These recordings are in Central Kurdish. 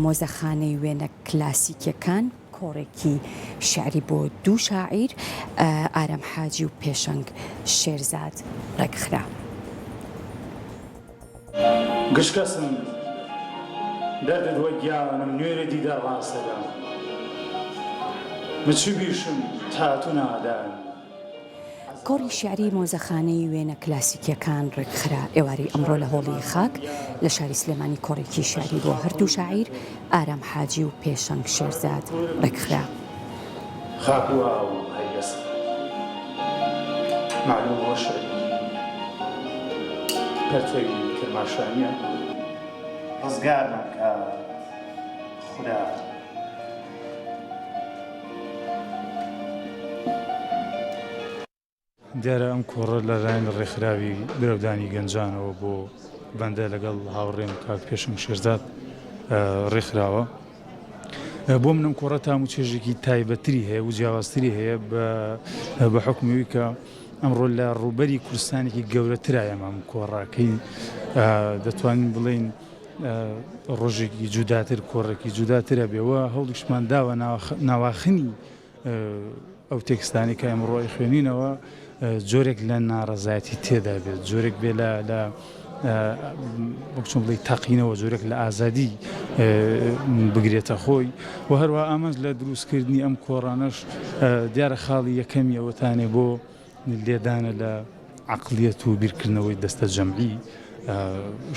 مۆزەخانەی وێنە کلاسیکیەکان کۆڕێکی شیعری بۆ دوو شاعیر ئارام حاجی و پێشەنگ شێرزاد ڕێکخرا. گشت کەسم دەردد وە گیانم نوێرێ دیدار ڕاسەگان م چ بیشم تا تو نادانی. کۆڕی شیعری مۆزەخانەی وێنە کلاسیکیەکان ڕێکخرا، ئێوارەی ئەمڕۆ لە هۆڵی خاک لە شاری سلێمانی کۆڕێکی شیعری بۆ هەردوو شاعیر ئارام حاجی و پێشەنگ شێرزاد ڕێکخرا. خاک و ئاو و هەیەسە مەعلوومە وە شعری پەرتەوی کرماشانیە. ڕزگارمان کات خودا. دیارە ئەم کۆڕە لەلایەن ڕێکخراوی برەودانی گەنجانەوە بۆ بەندە لەگەڵ هاوڕێم کاک پێشەنگ شێرزاد ڕێکخراوە. بۆ من ئەم کۆڕە تام و چێژێکی تایبەتتری هەیە و جیاوازتری هەیە بە حوکمی کە ئەمڕۆ لە ڕووبەری کوردستانێکی گەورەترا ئێمە ئەم کۆڕەکەی دەتوانین بڵێین ڕۆژێکی جوداتر کۆڕێکی جوداترە بێ و هەوڵیشمان داوە ناواخنی ئەو تێکستانی کە ئەمڕۆ ئەیخوێنینەوە جۆرێک لە ناڕەزایەتی تێدا بێت جۆرێک بێ لە لە وەک چۆن بڵێی تەقینەوە جۆرێک لە ئازادی بگرێتە خۆی و هەروە ئامانج لە دروستکردنی ئەم کۆڕانەش دیارە خاڵی یەکەمی ئەوەتانێ بۆ لێدانە لە عەقڵیەت و بیرکردنەوەی دەستەجەمعی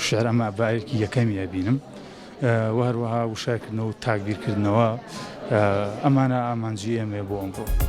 شیعر ئەمە بە ئەرکی یەکەمی ئەبینم و هەروەها وشارکردنەوە و تاک بیرکردنەوە ئەمانە ئامانجی ئێمەیە بۆ ئەمڕۆ.